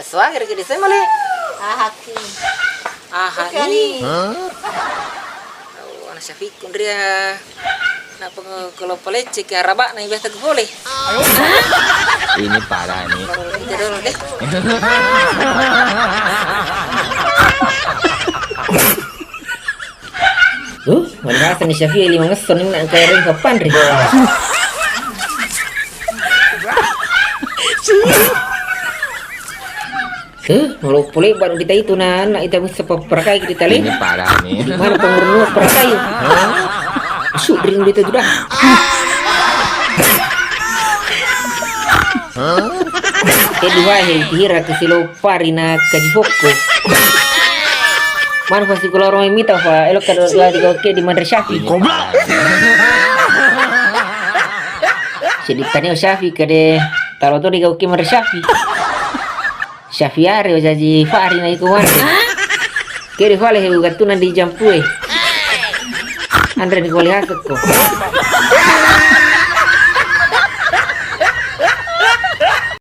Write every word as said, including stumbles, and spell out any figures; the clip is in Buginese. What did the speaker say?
Suaga riki desa male. Ahaki. Aha ni. Hah? Ana Syafiq kundria. Napa ko lo palecce ke arabak na biasa ke boleh. Ini parah nih. Kita dulu deh. Huh, wali haseng ni Syafiq lima ngesso ni nak kaya ring papan ri. Huh, maloppo lebbak kita itu na anak kita musta papparakai kita le. Ini parah nih. Di mana pengurus parakai? Masuk ring kita sudah. Kedua he kira ke silo Parina kaji fokko. Mana pasti kalau orang mita fa elo kado la di oke di Madra Syafi. Goblok. Seddi tane Syafi kade talo to di oke Madra Syafi. Syafi are jaji Fahri na iko mande. Kede fale he gattu nang di jampue. Andre ni koli hasukko.